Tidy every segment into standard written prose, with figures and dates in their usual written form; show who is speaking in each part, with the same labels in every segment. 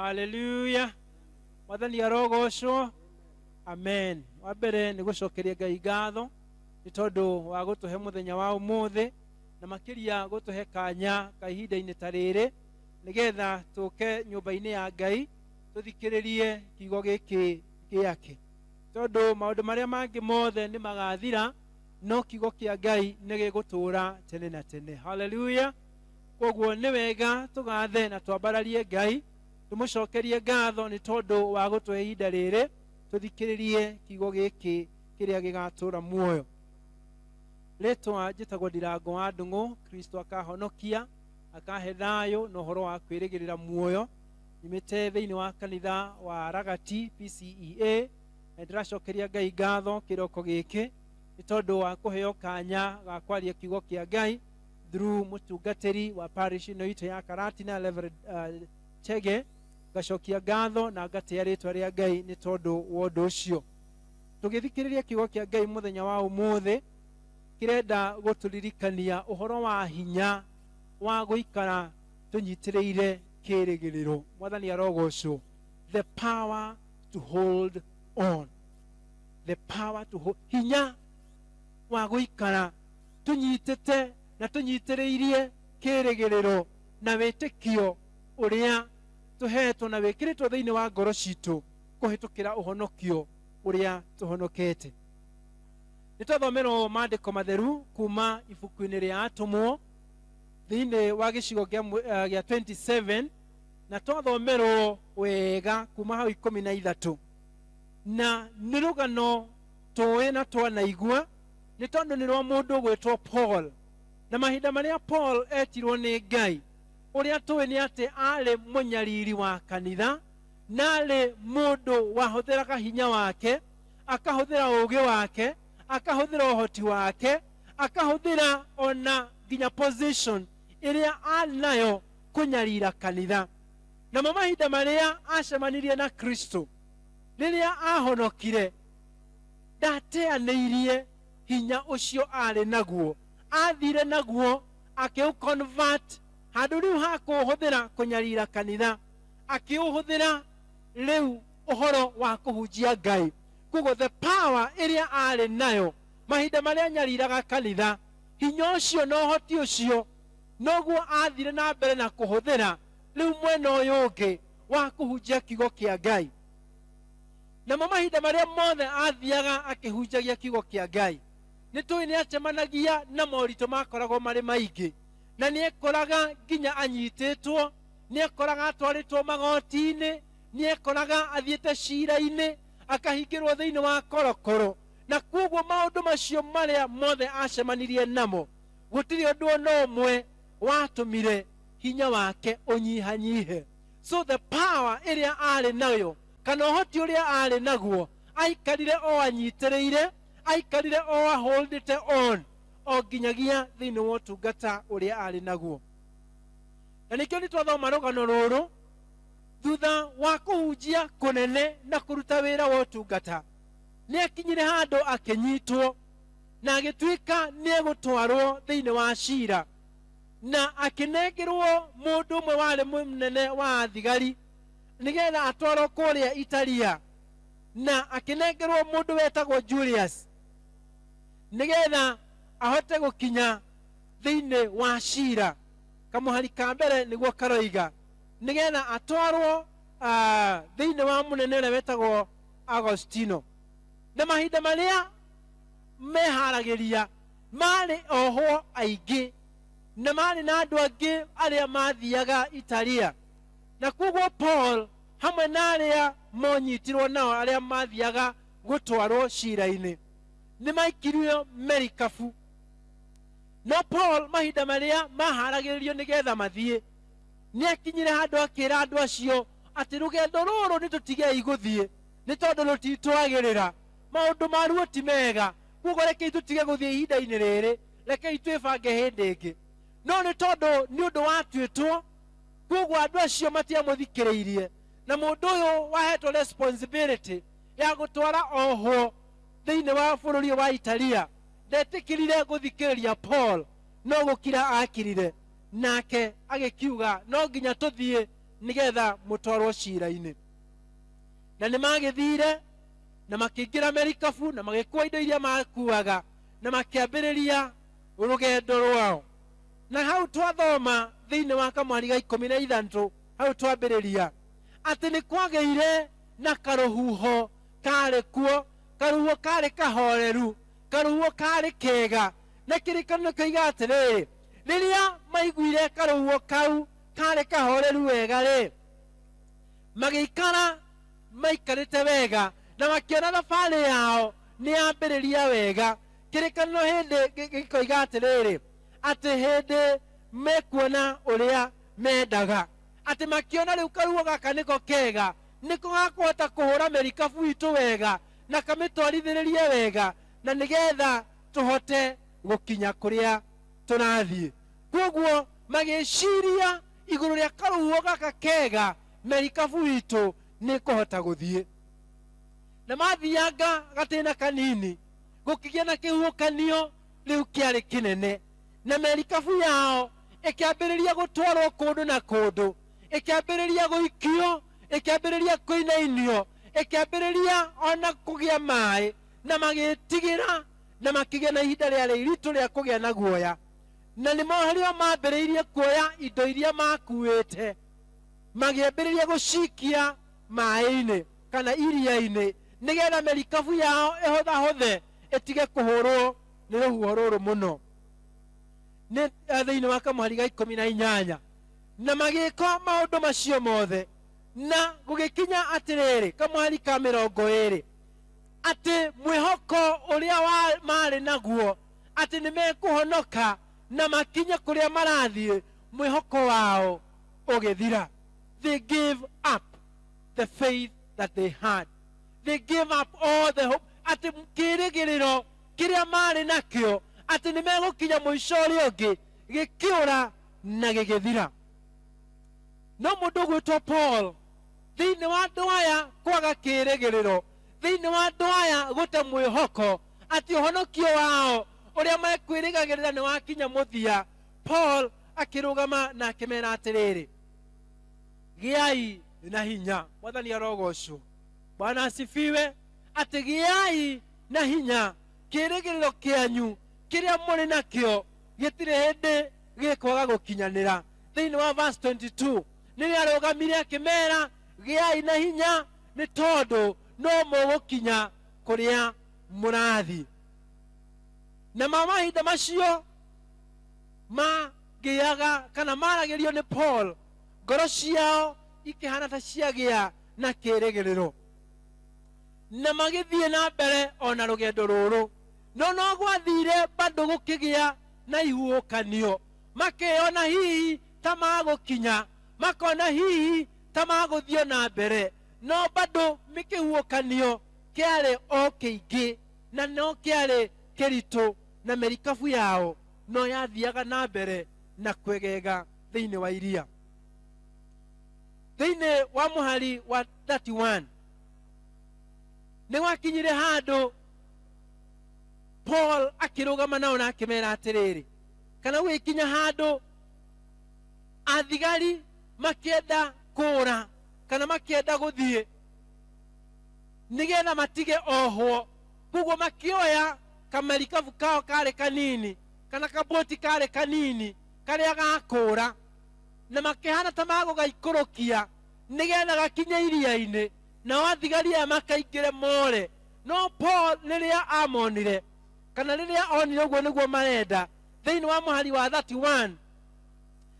Speaker 1: Haleluya. Mwathani arogocwo. Amen. Wa mbere nĩ gũcokeria Ngai ngatho nĩ tondũ wa gũtũhe mũthenya wa ũmũthĩ na makĩria gũtũhe kanya ka ihinda-inĩ ta rĩrĩ nĩgetha tũke nyũmba-inĩ ya Ngai tũthikĩrĩrie kiugo gĩkĩ gĩake, tondũ maũndũ marĩa mangĩ mothe nĩ magathira, no kiugo kĩa Ngai nĩ gĩgũtũũra tene na tene. Haleluya. Koguo nĩ wega tũgathe na twambararie Ngai, tũmũcokerie ngatho nĩ tondũ wa gũtũhe ihinda rĩrĩ tũthikĩrĩrie kiugo gĩkĩ kĩrĩa gĩgatũũra muoyo. Rĩtwa njĩtagwo Ndirango wa Ndung'u. Kristo akahonokia, akahe thayũ na ũhoro wa kwĩrĩgĩrĩra muoyo. Nyumĩte thĩinĩ wa kanitha wa Ragati PCEA, na ndĩracokeria Ngai ngatho kĩroko gĩkĩ nĩ tondũ wa kũheo kanya ga kwaria kiugo kĩa Ngai through mũtungatĩri wa parish ĩno itũ ya Karatina, Reverend Chege. Ngacokia ngatho na ngatĩa rĩtwa rĩa Ngai nĩ tondũ wa ũndũ ũcio. Tũgĩthikĩrĩria kiugo kĩa Ngai mũthenya wa ũmũthĩ, kĩrenda gũtũririkania ũhoro wa hinya wa gũikara tũnyitĩrĩire kĩĩrĩgĩrĩro. Mwathani arogocwo. The power to hold on. The power to hold, hinya wa gũikara tũnyitĩte na tũnyitĩrĩirie kĩĩrĩgĩrĩro na wĩtĩkio ũrĩa tũhetwo na wĩkĩrĩtwo thĩinĩ wa ngoro citũ kũhĩtũkĩra ũhonokio ũrĩa tũhonokete. Nĩ twathomerwo maandĩko matheru kuma ibuku-inĩ rĩa Atũmwo thĩinĩ wa gĩcigo gĩa 27, na twathomerwo wega kuma hau 13, na nĩ rũgano tũĩ na twanaigua nĩ tondũ nĩ rwa mũndũ ũgwĩtwo Paul. Na mahinda marĩa Paul etirwo nĩ Ngai, ũrĩa tũĩ nĩ atĩ arĩ mũnyariri wa kanitha, na arĩ mũndũ wahũthĩraga hinya wake, akahũthĩra ũũgĩ wake, akahũthĩra ũhoti wake, akahũthĩra ona nginya position ĩrĩa arĩ nayo kũnyarira kanitha. Namo mahinda marĩa acemanirie na Kristo, rĩrĩa ahonokire, ndateanĩirie hinya ũcio arĩ naguo, athire naguo akĩũ-convert handũ rĩu ha kũũhũthĩra kũnyarira kanitha, akĩũhũthĩra rĩu ũhoro wa kũhunjia Ngai. Koguo the power ĩrĩa arĩ nayo mahinda marĩa anyariraga kanitha, hinya ũcio na ũhoti ũcio noguo athire na mbere na kũhũthĩra rĩu mwena ũyũ ũngĩ wa kũhunjia kiugo kĩa Ngai. Namo mahinda marĩa mothe athiaga akĩhunjagia kiugo kĩa Ngai, nĩ tũĩ nĩ acemanagia na moritũ makoragwo marĩ maingĩ, na nĩ ekoraga nginya anyitĩtwo, nĩ ekoraga atwarĩtwo magoti-inĩ, nĩ ekoraga athiĩte cira-inĩ, akahingĩrwo thĩinĩ wa korokoro. Na koguo maũndũ macio marĩa mothe acemanirie namo, gũtirĩ ũndũ ona ũmwe watũmire hinya wake ũnyihanyihe. So the power ĩrĩa arĩ nayo kana ũhoti ũrĩa arĩ naguo, aikarire o anyitĩrĩire, aikarire o aholdĩte on o nginyagia thĩinĩ wa ũtungata ũrĩa arĩ naguo. Na nĩkĩo nĩ twathoma rũgano rũrũ, thutha wa kũhunjia kũnene na kũruta wĩra wa ũtungata, nĩ akinyire handũ akĩnyitwo na agĩtuĩka nĩ egũtwarwo thĩinĩ wa cira, na akĩnengerwo mũndũ ũmwe warĩ mũnene wa thigari nĩgetha atwarwo kũrĩa Italia, na akĩnengerwo mũndũ wetagwo Julius nĩgetha ahote gũkinya thĩinĩ wa cira. Kamũhari ka mbere nĩguo karoiga nĩgetha atwarwo thĩinĩ wa mũnene ũrĩa wetagwo Agostino. Na mahinda marĩa meharagĩria marĩ ohwo aingĩ, na marĩ na andũ angĩ arĩa mathiaga Italia, na koguo Paul hamwe na arĩa monyitirwo nao arĩa mathiaga gũtwarwo cira-inĩ nĩ maikirio merikabu. No Paul mahinda marĩa maharagĩrĩrio nĩgetha mathiĩ, nĩ akinyire handũ akĩra andũ acio atĩ rũgendo rũrũ nĩ tũtigei gũthiĩ nĩ tondũ rũtitwagĩrĩra, maũndũ maruo ti mega, koguo rekei tũtige gũthiĩ ihinda-inĩ rĩrĩ, rekei twĩbange hĩndĩ ĩngĩ. No nĩ tondũ nĩ ũndũ watuĩtwo, koguo andũ acio matiamũthikĩrĩirie, na mũndũ ũyũ wahetwo responsibility ya gũtwara ohwo thĩinĩ wa bũrũri wa Italia ndetĩkĩrire gũthikĩrĩria Paul, no gũkira akirire, nake agĩkiuga no nginya tũthiĩ nĩgetha mũtwarwo cira-inĩ. Na nĩ magĩthire na makĩingĩra merikabu na magĩkua indo iria makuaga na makĩambĩrĩria rũgendo rwao. Na hau twathoma thĩinĩ wa kamwari ga 16 hau twambĩrĩria atĩ nĩ kwagĩire na karũhuho karĩ kuo, karũhuho karĩ kahoreru, karũhuho karĩ kega. Na kĩrĩkanĩro kĩoiga atĩrĩrĩ, rĩrĩa maiguire karũhuho kau karĩ kahoreru wega rĩ, magĩikara maikarĩte wega na makĩona thabarĩ yao nĩ yambĩrĩria wega. Kĩrĩkanĩro hĩndĩ gĩkoiga atĩrĩrĩ, atĩ hĩndĩ mekuona ũrĩa mendaga, atĩ makĩona rĩu karuo gaka nĩko kega, nĩko gakũhota kũhũra merikabu itũ wega na kamĩtwarithĩrĩrie wega, na nĩgetha tũhote gũkinya kũrĩa tũrathiĩ. Koguo magĩciria igũrũ rĩa karuo gaka kega, merikabu itũ nĩkũhota gũthiĩ. Na mathianga gatĩna kanini, gũkĩgĩa na kĩhuhũkanio rĩu kĩarĩ kĩnene, na merikabu yao ĩkĩambĩrĩria gũtwarwo kũndũ na kũndũ, ĩkĩambĩrĩria gũikio, ĩkĩambĩrĩria kũinainio, ĩkĩambĩrĩria ona kũgĩa maĩ, na magĩtigĩra na makĩgĩa na ihinda rĩarĩ iritũ rĩa kũgĩa na guoya. Na nĩ harĩo mambĩrĩirie kuoya indo iria makuĩte, magĩambĩrĩria gũcikia maĩ-inĩ kana iria-inĩ, nĩgetha merikabu yao ĩhũthahũthe ĩtige kũhũrwo nĩ rũhuho rũrũ mũno. Nĩ thĩinĩ wa kamũhari ga 18. Na magĩka maũndũ macio mothe, na gũgĩkinya atĩrĩrĩ, kamũhari ka 20, atĩ mwĩhoko ũrĩa marĩ naguo atĩ nĩ mekũhonoka na makinye kũrĩa marathiĩ, mwĩhoko wao ũgĩthira. They gave up the faith that they had. They gave up all the hope. Atĩ kĩĩrĩgĩrĩro kĩrĩa marĩ nakĩo atĩ nĩ megũkinya mũico ũrĩa ũngĩ gĩkĩũra na gĩgĩthira. No mũndũ ũgwĩtwo Paul, thĩinĩ wa andũ aya kwaga kĩĩrĩgĩrĩro, thĩinĩ wa andũ aya gũte mwĩhoko atĩ ũhonokio wao ũrĩa mekwĩrĩgagĩrĩra nĩ wakinya mũthia, Paul akĩrũgama na akĩmera atĩrĩrĩ, gĩai na hinya. Mwathani arogocwo. Bwana asifiwe. Atĩ gĩai na hinya, kĩĩrĩgĩrĩro kĩanyu kĩrĩa mũrĩ nakĩo gĩtirĩ hĩndĩ gĩkwaga gũkinyanĩra. Thĩinĩ wa verse 22 nĩrĩa arũgamire akĩmera, gĩai na hinya nĩ tondũ no mũgũkinya kũrĩa mũrathiĩ. Na ma mahinda macio magĩaga kana maragĩrio nĩ Paul, ngoro ciao ikĩhana ta ciagĩa na kĩĩrĩgĩrĩro, na magĩthiĩ na mbere ona rũgendo rũrũ. No no gwathire bado gũkĩgĩa na ihuhũkanio, makĩona hihi ta magũkinya, makona hihi ta magũthiĩ na mbere, no bado mĩkĩhuhũkanio kĩarĩ o kĩingĩ na no kĩarĩ kĩritũ, na merikabu yao no yathiaga na mbere na kwegega thĩinĩ wa iria. Thĩinĩ wa mũhari wa 31 nĩ gwakinyire handũ Paul akĩrũgama nao na akĩmera atĩrĩrĩ, kana gũgĩkinya handũ athigari makĩenda kũũra kana makĩenda gũthiĩ nĩgetha matige ohwo. Koguo makĩoya kamerikabu kao karĩ kanini kana kaboti karĩ kanini karĩa gakũũra, na makĩhana ta magũgaikũrũkia nĩgetha gakinye iria-inĩ, nao athigari aya makaingĩre more. No Paul rĩrĩa amonire, kana rĩrĩa onire ũguo nĩguo marenda, thĩinĩ wa mũhari wa 31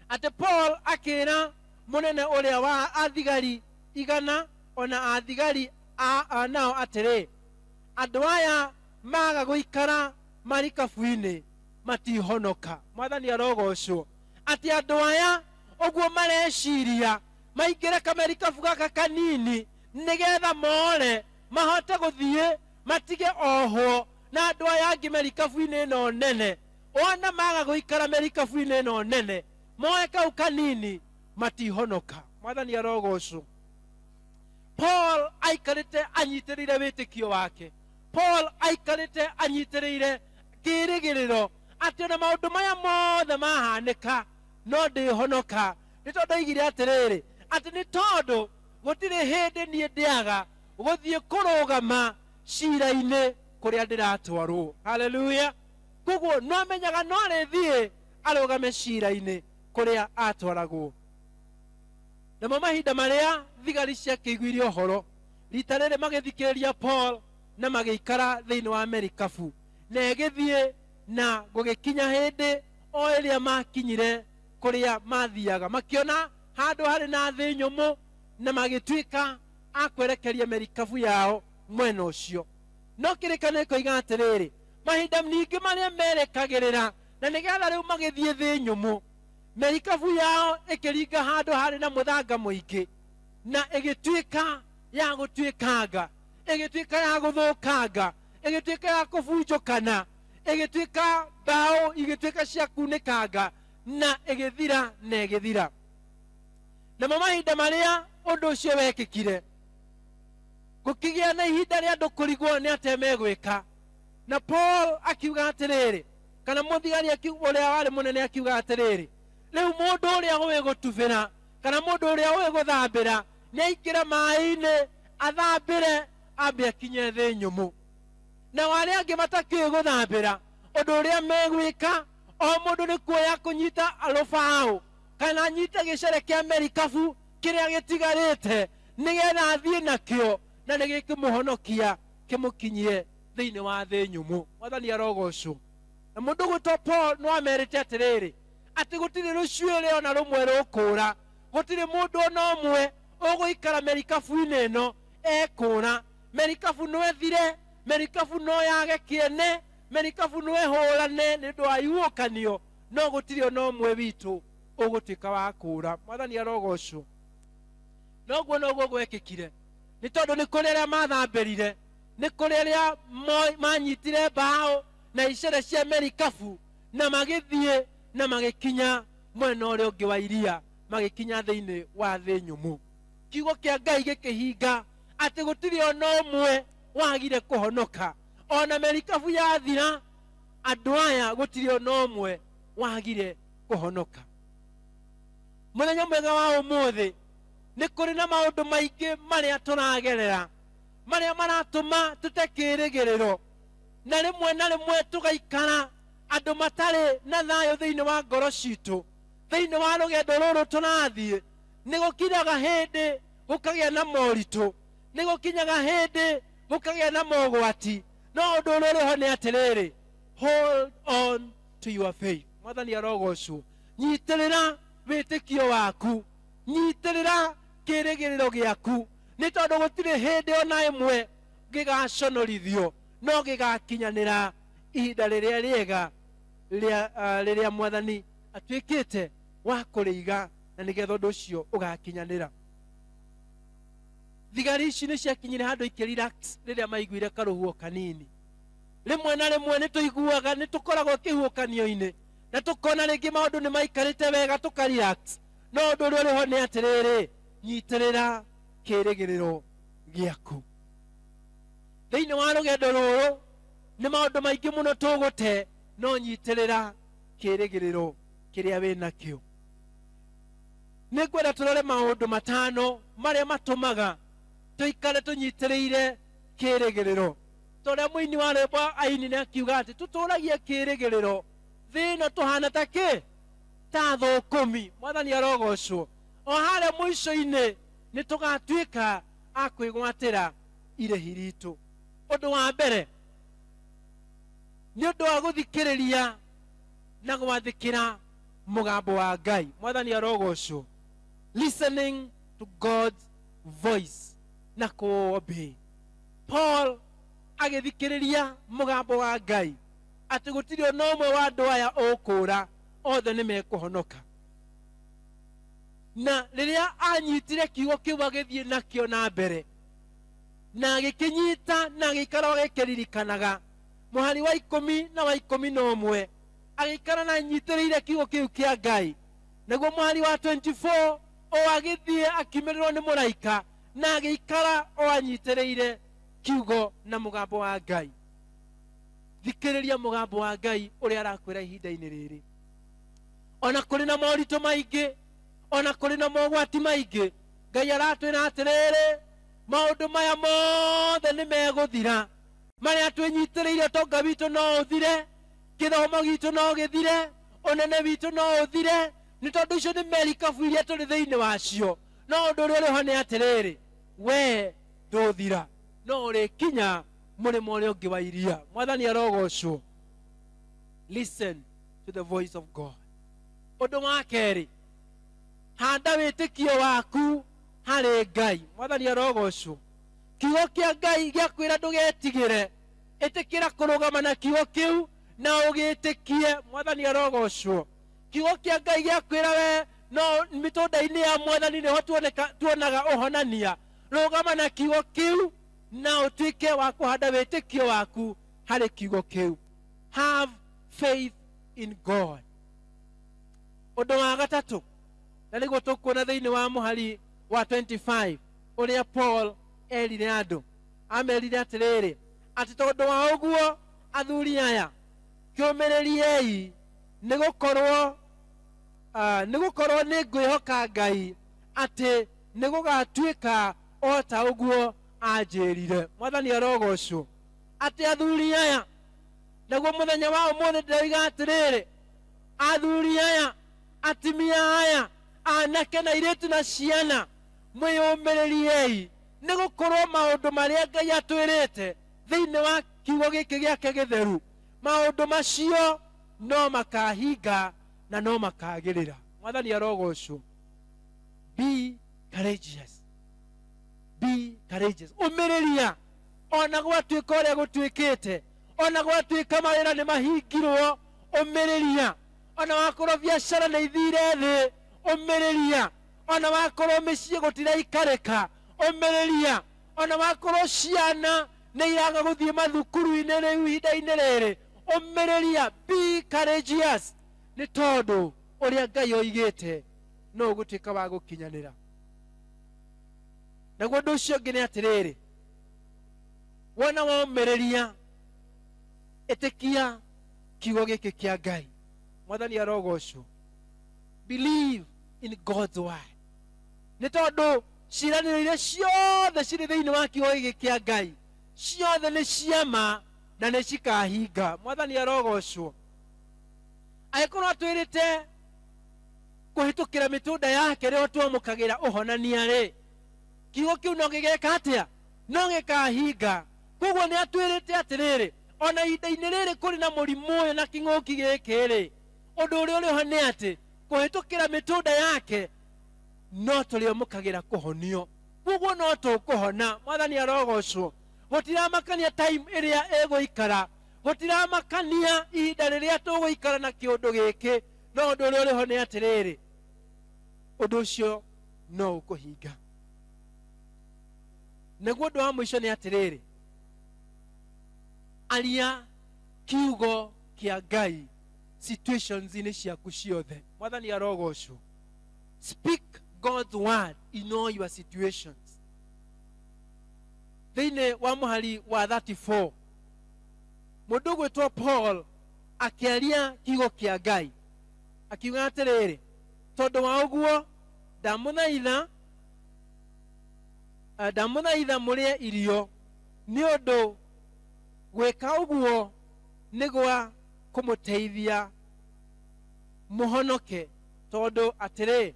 Speaker 1: atĩ Paul akĩra mũnene ũrĩa wa athigari 100 ona athigari nao atĩrĩ, andũ aya maga gũikara marikabu-inĩ matihonoka. Mwathani arogocwo. Atĩ andũ aya ũguo mareciria maingĩre kamerikabu gaka kanini nĩgetha more mahote gũthiĩ matige ohwo na andũ aya angĩ merikabu-inĩ ĩno nene. Ona maga gũikara merikabu-inĩ ĩno nene moe kau kanini matihonoka. Mwathani arogocwo. Paul aikarĩte anyitĩrĩire wĩtĩkio wake. Paul aikarĩte anyitĩrĩire kĩĩrĩgĩrĩro atĩ ona maũndũ maya mothe mahanĩka no ndĩhonoka, nĩ tondũ oigire atĩrĩrĩ, Atĩ nĩ tondũ gũtirĩ hĩndĩ niĩ ndĩaga gũthiĩ kũrũgama cira-inĩ kũrĩa ndĩratwarwo. Haleluya. Koguo no amenyaga no arĩthiĩ arũgame cira-inĩ kũrĩa atwaragwo. Namo mahinda marĩa thigari ciakĩiguire ũhoro rita rĩrĩ magĩthikĩrĩria Paul na magĩikara thĩinĩ wa merikabu, na ĩgĩthiĩ na gũgĩkinya hĩndĩ o ĩrĩa makinyire kũrĩa mathiaga, makĩona handũ harĩ na thĩ nyũmũ na magĩtuĩka a kwerekeria merikabu yao mwena ũcio. No kĩrĩkanĩro ĩkoiga atĩrĩrĩ, mahinda ningĩ marĩa merekagĩrĩra na nĩgetha rĩu magĩthiĩ thĩ nyũmũ, merikabu yao ĩkĩringa handũ harĩ na mũthanga mũingĩ na ĩgĩtuĩka ya gũtuĩkanga, ĩgĩtuĩka ya gũthũkanga, ĩgĩtuĩka ya kũbunjũkana, ĩgĩtuĩka mbaũ igĩtuĩka cia kunĩkanga na ĩgĩthira na ĩgĩthira. Namo mahinda marĩa ũndũ ũcio wekĩkire, gũkĩgĩa na ihinda rĩa andũ kũrigwo nĩ atĩa megwĩka. Na Paul akiuga atĩrĩrĩ, kana mũthigari ũrĩa warĩ mũnene akiuga atĩrĩrĩ, rĩu mũndũ ũrĩa ũĩ gũtubĩra kana mũndũ ũrĩa ũĩ gũthambĩra nĩ aingĩre maĩ-inĩ athambĩre ambe akinye thĩ nyũmũ. Na arĩa angĩ matakĩũĩ gũthambĩra, ũndũ ũrĩa megwĩka o mũndũ nĩ kuoya kũnyita rũbaũ kana anyite gĩcere kĩa merikabu kĩrĩa gĩtigarĩte nĩgetha athiĩ nakĩo na nĩgĩkĩmũhonokia kĩmũkinyie thĩinĩ wa thĩ nyũmũ. Mwathani arogocwo. Na mũndũ gwĩtwo Paul no amerite atĩrĩrĩ, atĩ gũtirĩ rũcuĩrĩ ona rũmwe rũkũra, gũtirĩ mũndũ ona ũmwe ũgũikara merikabu-inĩ ĩno ekũra. Merikabu no ĩthire, merikabu no yage kĩene, merikabu no ĩhũrane nĩ ũndũ wa ihuhũkanio, no gũtirĩ ona ũmwe witũ ũgũtuĩka wa kũra. Mwathani arogocwo. Noguo noguo gwekĩkire, nĩ tondũ nĩ kũrĩ arĩa mathambĩrire, nĩ kũrĩ arĩa manyitire mbaũ na icere cia merikabu na magĩthiĩ na magĩkinya mwena ũrĩa ũngĩ wa iria, magĩkinya thĩinĩ wa thĩ nyũmũ. Kiugo kĩa Ngai gĩkĩhinga atĩ gũtirĩ ona ũmwe wagire kũhonoka. Ona merikabu yathira, andũ aya gũtirĩ ona ũmwe wagire kũhonoka. Mũthenya mwega wa ũmũthĩ, nĩ kũrĩ na maũndũ maingĩ marĩa tũragerera, marĩa maratũma tũte kĩĩrĩgĩrĩro, na rĩmwe na rĩmwe tũgaikara andũ matarĩ na thayũ thĩinĩ wa ngoro citũ. Thĩinĩ wa rũgendo rũrũ tũrathiĩ, nĩ gũkinyaga hĩndĩ gũkagĩa na moritũ, nĩ gũkinyaga hĩndĩ gũkagĩa na mogwati. No ũndũ ũrĩa ũrĩ ho nĩ atĩrĩrĩ, hold on to your faith. Mwathani arogocwo. Nyitĩrĩra wĩtĩkio waku, nyitĩrĩra kĩĩrĩgĩrĩro gĩaku, nĩ tondũ gũtirĩ hĩndĩ ona ĩmwe gĩgaconorithio, no gĩgakinyanĩra ihinda rĩrĩa rĩega rĩrĩa Mwathani atuĩkĩte wa kũrĩiga, na nĩgetha ũndũ ũcio ũgakinyanĩra. Thigari ici nĩ ciakinyire handũ ikĩrelax rĩrĩa maiguire karũhuho kanini. Rĩmwe na rĩmwe nĩ tũiguaga nĩ tũkoragwo kĩhuhũkanio-inĩ na tũkona rĩngĩ maũndũ nĩ maikarĩte wega tũkarelax, no ũndũ ũrĩa ũrĩ ho nĩ atĩrĩrĩ, nyitĩrĩra kĩĩrĩgĩrĩro gĩaku. Thĩinĩ wa rũgendo rũrũ nĩ maũndũ maingĩ mũno tũgũte, no nyitĩrĩra kĩĩrĩgĩrĩro kĩrĩa wĩ nakĩo. Nĩ ngwenda tũrore maũndũ matano marĩa matũmaga tũikare tũnyitĩrĩire kĩĩrĩgĩrĩro. Torĩa mũini wa rwĩmbo ainire akiuga atĩ tũtũragie kĩĩrĩgĩrĩro thĩ ĩno tũhana ta kĩ? Ta thũkũmi. Mwathani arogocwo. O harĩa mũico-inĩ nĩ tũgatuĩka a kwĩgwatĩra irĩhi ritũ. Ũndũ wa mbere nĩ ũndũ wa gũthikĩrĩria na gwathĩkĩra mũgambo wa Ngai. Mwathani arogocwo. Listening to God's voice na kũobey. Paul agĩthikĩrĩria mũgambo wa Ngai atĩ gũtirĩ ona ũmwe wa andũ aya ũkũra, othe nĩ mekũhonoka. Na rĩrĩa anyitire kiugo kĩu agĩthiĩ nakĩo na mbere, na agĩkĩnyita na agĩikara agĩkĩririkanaga, mũhari wa 10 na wa 11 agĩikara na anyitĩrĩire kiugo kĩu kĩa Ngai. Naguo mũhari wa 24 o agĩthiĩ akiumĩrĩrwo nĩ mũraika na agĩikara o anyitĩrĩire kiugo na mũgambo wa Ngai. Thikĩrĩria mũgambo wa Ngai ũrĩa arakwĩra ihinda-inĩ rĩrĩ. Ona kũrĩ na moritũ maingĩ, ona kũrĩ na mogwati maingĩ, Ngai aratwĩra atĩrĩrĩ, maũndũ maya mothe nĩ megũthira. Marĩa twĩnyitĩrĩire ũtonga witũ no ũthire, kĩthomo gitũ no gĩthire, ũnene witũ no ũthire, nĩ tondũ icio nĩ merikabu iria tũrĩ thĩinĩ wacio. No ũndũ ũrĩa ũrĩ ho nĩ atĩrĩrĩ, we ndũthira, no ũrĩkinya mũrĩmo ũrĩa ũngĩ wa iria. Mwathani arogocwo. Listen to the voice of God. Ũndũ wa kerĩ, handa wĩtĩkio waku harĩ Ngai. Mwathani arogocwo. Kiugo kĩa Ngai gĩakwĩra ndũgetigĩre, ĩtĩkĩra kũrũgama na kiugo kĩu na ũgĩtĩkie. Mwathani arogocwo. Kiugo kĩa Ngai gĩakwĩra we no mĩtũnda-inĩ ya Mwathani nĩho tuonaga ũhonania. Rũgama na kiugo kĩu na ũtuĩke wa kũhanda wĩtĩkio waku harĩ kiugo kĩu. Have faith in God. Ũndũ wa gatatũ, na nĩguo tũkuona thĩinĩ wa mũhari wa 25 ũrĩa Paul erire andũ. Amerire atĩrĩrĩ, atĩ tondũ wa ũguo athuri aya, kĩũmĩrĩriei, nĩgũkorwo nĩ ngwĩhoka Ngai atĩ nĩgũgatuĩka o ta ũguo anjĩrire. Mwathani arogocwo. Atĩ athuri aya, naguo mũthenya wa ũmũthĩ ndĩroiga atĩrĩrĩ, athuri aya, atumia aya, anake na airĩtu na ciana, mwĩyũmĩrĩriei, nĩgũkorwo maũndũ marĩa Ngai atwĩrĩte thĩinĩ wa kiugo gĩkĩ gĩake gĩtheru, maũndũ macio no makahinga na no makagĩrĩra. Mwathani arogocwo. Be courageous. Be courageous. Ũmĩrĩria ona gwatuĩka ũrĩa gũtuĩkĩte, ona gwatuĩka mawĩra nĩ mahingirwo, ũmĩrĩria. Ona wakorwo biacara nĩ ithire thĩ, ũmĩrĩria. Ona wakorwo mĩciĩ gũtiraikarĩka, ũmĩrĩria. Ona wakorwo ciana nĩ iraga gũthiĩ mathukuru-inĩ rĩu ihinda-inĩ rĩrĩ, ũmĩrĩria. Be courageous, nĩ tondũ ũrĩa Ngai oigĩte no ũgũtuĩka wa gũkinyanĩra. Naguo ũndũ ũcio ũngĩ nĩ atĩrĩrĩ, wona womĩrĩria, ĩtĩkia kiugo gĩkĩ kĩa Ngai. Mwathani arogocwo. Believe in God's word. Nĩ tondũ ciĩranĩro iria ciothe cirĩ thĩinĩ wa kiugo gĩkĩ kĩa Ngai, ciothe nĩ ciama na nĩ cikahinga. Mwathani arogocwo. Angĩkorwo atwĩrĩte kũhĩtũkĩra mĩtũnda yake rĩo twamũkagĩra ũhonania rĩ, kiugo kĩu no gĩgeka atĩa? No gĩkahinga. Koguo nĩ atwĩrĩte atĩrĩrĩ, ona ihinda-inĩ rĩrĩ kũrĩ na mũrimũ ũyũ na kĩng'ũki gĩkĩ rĩ, ũndũ ũrĩa ũrĩ ho nĩ atĩ kũhĩtũkĩra mĩtũnda yake no tũrĩamũkagĩra kũhonio. Koguo no tũkũhona. Mwathani arogocwo. Gũtiramakania time ĩrĩa ĩgũikara, gũtiramakania ihinda rĩrĩa tũgũikara na kĩũndũ gĩkĩ, no ũndũ ũrĩa ũrĩ ho nĩ atĩrĩrĩ, ũndũ ũcio no ũkũhinga. Naguo ũndũ wa mũico nĩ atĩrĩrĩ, aria kiugo kĩa Ngai situations-inĩ ciaku ciothe. Mwathani arogocwo. Speak God's word in all your situations. Thĩinĩ wa mũhari wa 34, mũndũ ũgwĩtwo Paul akĩaria kiugo kĩa Ngai akiuga atĩrĩrĩ, tondũ wa ũguo ndamũthaitha mũrĩe irio, nĩ ũndũ gwĩka ũguo nĩ gwa kũmũteithia mũhonoke, tondũ atĩrĩ,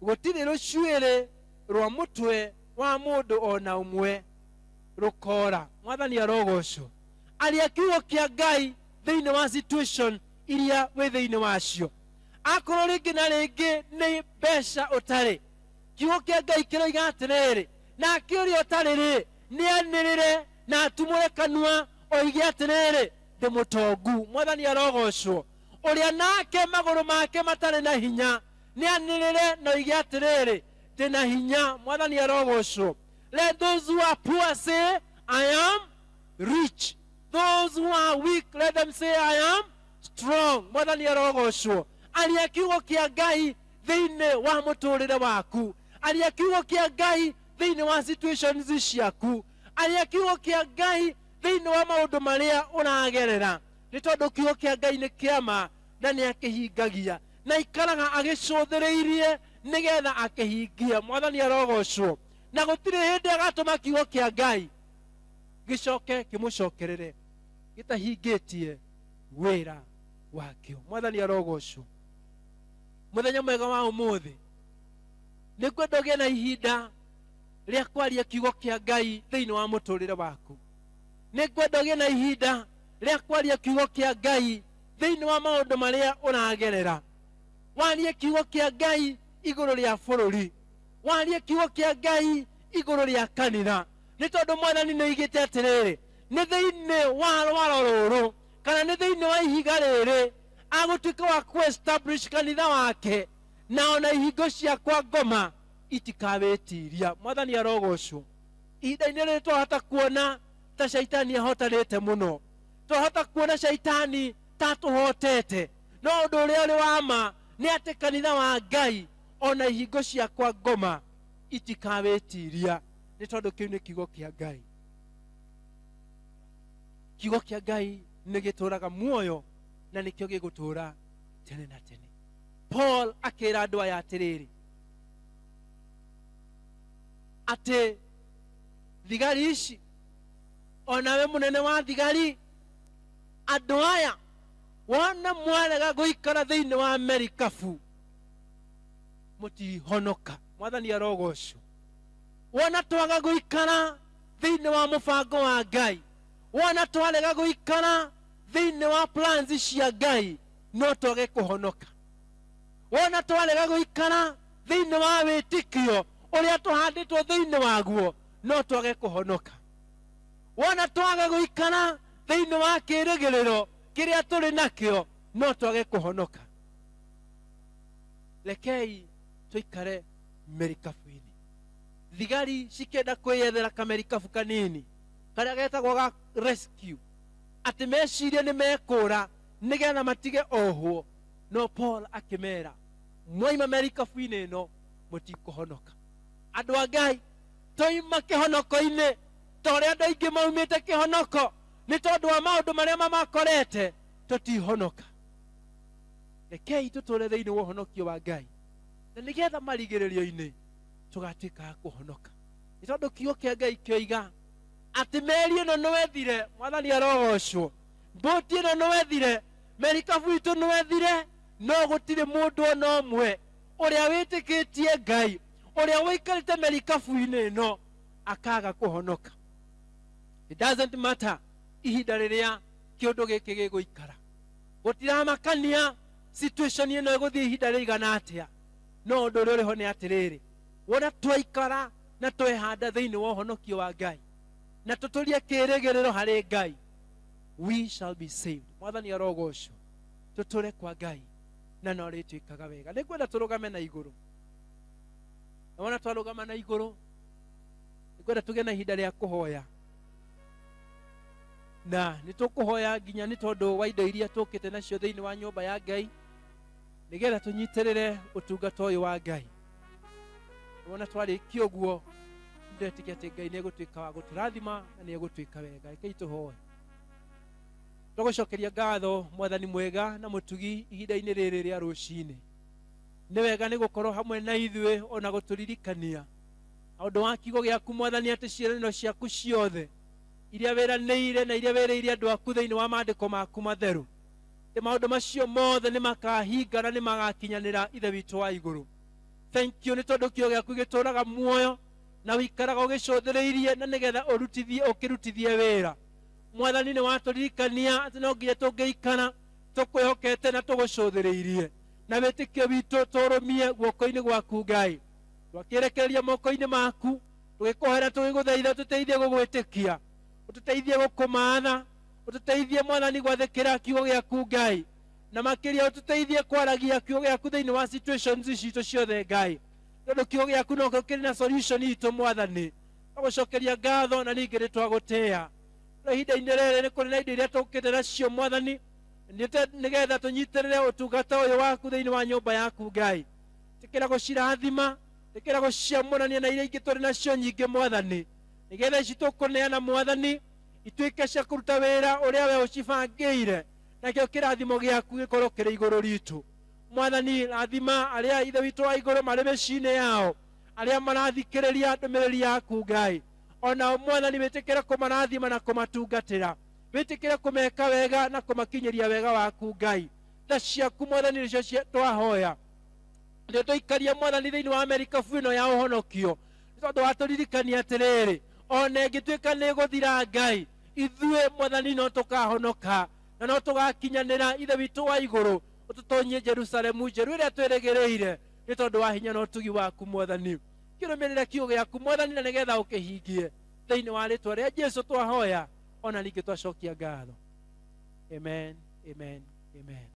Speaker 1: gũtirĩ rũcuĩrĩ rwa mũtwe wa mũndũ ona ũmwe rũkora. Mwathani arogocwo. Aria kiugo kĩa Ngai thĩinĩ wa situation iria wĩ thĩinĩ wacio. Akorwo rĩngĩ na rĩngĩ nĩ mbeca ũtarĩ, kiugo kĩa Ngai kĩroiga atĩrĩrĩ, nake ũrĩa ũtarĩ rĩ, nĩanĩrĩre na atumũre kanua oige atĩrĩrĩ, ndĩ mũtongu. Mwathani arogocwo. Ũrĩa nake magũrũ make matarĩ na hinya, nĩanĩrĩre na oige atĩrĩrĩ, ndĩ na hinya. Mwathani arogocwo. Let those who are poor say, I am rich. Those who are weak, let them say, I am strong. Mwathani arogocwo. Aria kiugo kĩa Ngai thĩinĩ wa mũtũrĩre waku. Aria kiugo kĩa Ngai thĩinĩ wa situations ciaku. Aria kiugo kĩa Ngai thĩinĩ wa maũndũ marĩa ũragerera. Nĩ tondũ kiugo kĩa Ngai nĩ kĩama na nĩ akĩhingagia, na ikaraga agĩcũthĩrĩirie nĩgetha akĩhingie. Mwathani arogocwo. Na gũtirĩ hĩndĩ agatũma kiugo kĩa Ngai gĩcoke kĩmũcokerere gĩtahingĩtie wĩra wakĩo. Mwathani arogocwo. Mũthenya mwega wa ũmũthĩ nĩ ngwenda ũgĩe na ihinda rĩa kwaria kiugo kĩa Ngai thĩinĩ wa mũtũrĩre waku. Nĩ ngwenda ũgĩe na ihinda rĩa kwaria kiugo kĩa Ngai thĩinĩ wa maũndũ marĩa ũragerera. Warie kiugo kĩa Ngai igũrũ rĩa bũrũri, warie kiugo kĩa Ngai igũrũ rĩa kanitha, nĩ tondũ Mwathani nĩ oigĩte atĩrĩrĩ, nĩ thĩinĩ wa rwaro rũrũ kana nĩ thĩinĩ wa ihiga rĩrĩ agũtuĩka wa ku-establish kanitha wake, na ona ihingo cia kwa ngoma itikawĩtiria. Mwathani arogocwo. Ihinda-inĩ rĩrĩ twahota kuona ta caitani ahotanĩte mũno, twahota kuona caitani ta atũhotete, no ũndũ ũrĩa ũrĩ wa ma nĩ atĩ kanitha wa Ngai ona ihingo cia kwa ngoma itikawĩtiria, nĩ tondũ kĩu nĩ kiugo kĩa Ngai. Kiugo kĩa Ngai nĩ gĩtũraga muoyo na nĩkĩo gĩgũtũra tene na tene. Paul akĩra andũ aya atĩrĩrĩ, atĩ thigari ici onawe mũnene wa thigari, andũ aya wona mwarega gũikara thĩinĩ wa merikabu mũtihonoka. Mwathani arogocwo. Wona twaga gũikara thĩinĩ wa mũbango wa Ngai, wona twarega gũikara thĩinĩ wa plans cia Ngai, no twage kũhonoka. Wona twarega gũikara thĩinĩ wa wĩtĩkio ũrĩa tũhandĩtwo thĩinĩ waguo, no twage kũhonoka. Wona twaga gũikara thĩinĩ wa kĩĩrĩgĩrĩro kĩrĩa tũrĩ nakĩo, no twage kũhonoka. Rekei tũikare merikabu-inĩ. Thigari cikĩenda kwĩyethera kamerikabu kanini karĩa getagwo ga rescue, atĩ mecirie nĩ mekũra nĩgetha matige ohwo, no Paul akĩmera mwaima merikabu-inĩ ĩno mũtikũhonoka. Andũ a Ngai, twaima kĩhonoko-inĩ ta ũrĩa andũ aingĩ maumĩte kĩhonoko nĩ tondũ wa maũndũ marĩa mamakorete, tũtihonoka. Rekei tũtũre thĩinĩ wa ũhonokio wa Ngai, na nĩgetha marigĩrĩrio-inĩ tũgatuĩka a kũhonoka, nĩ tondũ kiugo kĩa Ngai kĩoiga atĩ meri ĩno nĩwethire. Mwathani arogocwo. Mbũti ĩno nĩwethire, merikabu itũ nĩwethire, no gũtirĩ mũndũ ona ũmwe ũrĩa wĩtĩkĩtie Ngai, ũrĩa ũikarĩte merikabu-inĩ ĩno akaga kũhonoka. It doesn't matter ihinda rĩrĩa kĩũndũ gĩkĩ gĩgũikara, gũtiramakania situation ĩno ĩgũthiĩ ihinda rĩigana atĩa, no ũndũ ũrĩa ũrĩ ho nĩ atĩrĩrĩ, wona twaikara na twehanda thĩinĩ wa ũhonokio wa Ngai na tũtũrie kĩĩrĩgĩrĩro harĩ Ngai, we shall be saved. Mwathani arogocwo. Tũtũre kwa Ngai na no rĩtuĩkaga wega. Nĩ ngwenda tũrũgame na igũrũ, na wona twarũgama na igũrũ, nĩ ngwenda tũgĩe na ihinda rĩa kũhoya, na nĩ tũkũhoya nginya nĩ tondũ wa indo iria tũkĩte nacio thĩinĩ wa nyũmba ya Ngai, nĩgetha tũnyitĩrĩre ũtungata ũyũ wa Ngai. Wona twarĩkia ũguo, ndetĩkia atĩ Ngai nĩ egũtuĩka wa gũtũrathima na nĩ egũtuĩka wega. Rekei tũhoe. Tũgũcokeria ngatho Mwathani mwega na mũtugi ihinda-inĩ rĩrĩ rĩa rũcinĩ. Nĩ wega nĩ gũkorwo hamwe na ithuĩ ona gũtũririkania ũndũ wa kiugo gĩaku Mwathani, atĩ ciĩranĩro ciaku ciothe iria wĩranĩire na iria wĩrĩire andũ aku thĩinĩ wa maandĩko maku matheru, atĩ maũndũ macio mothe nĩ makahinga na nĩ magakinyanĩra. Ithe witũ wa igũrũ, thank you nĩ tondũ kiugo gĩaku gĩtũraga muoyo na wĩikaraga ũgĩcũthĩrĩirie na nĩgetha ũrutithie ũkĩrutithie wĩra. Mwathani nĩ watũririkania atĩ no nginya tũngĩikara tũkwĩhokete na tũgũcũthĩrĩirie na wĩtĩkio witũ tũrũmie guoko-inĩ gwaku Ngai. Twakĩrekereria moko-inĩ maku, tũgĩkũhoera, tũgĩgũthaitha tũteithie gũgwĩtĩkia, ũtũteithie gũkũmaatha, ũtũteithie Mwathani gwathĩkĩra kiugo gĩaku Ngai, na makĩria ũtũteithie kwaragia kiugo gĩaku thĩinĩ wa situations citũ ciothe Ngai, tondũ kiugo gĩaku nokĩo kĩrĩ na solution itũ. Mwathani, twagũcokeria ngatho na ningĩ nĩ twagũtĩĩa. No ihinda-inĩ rĩrĩ nĩ kũrĩ na indo iria tũkĩte nacio Mwathani, nĩgetha tũnyitĩrĩre ũtungata ũyũ waku thĩinĩ wa nyũmba yaku Ngai. Tĩkĩra gũcirathima, tĩkĩra gũciamũrania na iria ingĩ tũrĩ nacio nyingĩ Mwathani, nĩgetha ici tũkũneana Mwathani ituĩke cia kũruta wĩra ũrĩa we ũcibangĩire, nakĩo kĩrathimo gĩaku gĩkorwo kĩrĩ igũrũ ritũ. Mwathani rathima arĩa Ithe witũ wa igũrũ marĩ mĩciĩ-inĩ yao, arĩa marathikĩrĩria ndũmĩrĩri yaku Ngai. Onao Mwathani wĩtĩkĩre kũmarathima na kũmatungatĩra, wĩtĩkĩre kũmeka wega na kũmakinyĩria wega waku Ngai. Tha ciaku Mwathani nĩcio twahoya. Nĩ tũikarie Mwathani thĩinĩ wa merikabu ĩno ya ũhonokio, tondũ watũririkania atĩrĩrĩ, ona ĩngĩtuĩka nĩ ĩgũthira Ngai, ithuĩ Mwathani no tũkahonoka na no tũgakinyanĩra Ithe witũ wa igũrũ, ũtũtonyie Jerusalemu njerũ ĩrĩa twĩrĩgĩrĩire, nĩ tondũ wa hinya na ũtugi waku Mwathani. Kĩrũmĩrĩre kiugo gĩaku Mwathani na nĩgetha ũkĩhingie. Thĩinĩ wa rĩtwa rĩa Jesu twahoya, ona ningĩ twacokia ngatho. Amen, amen, amen.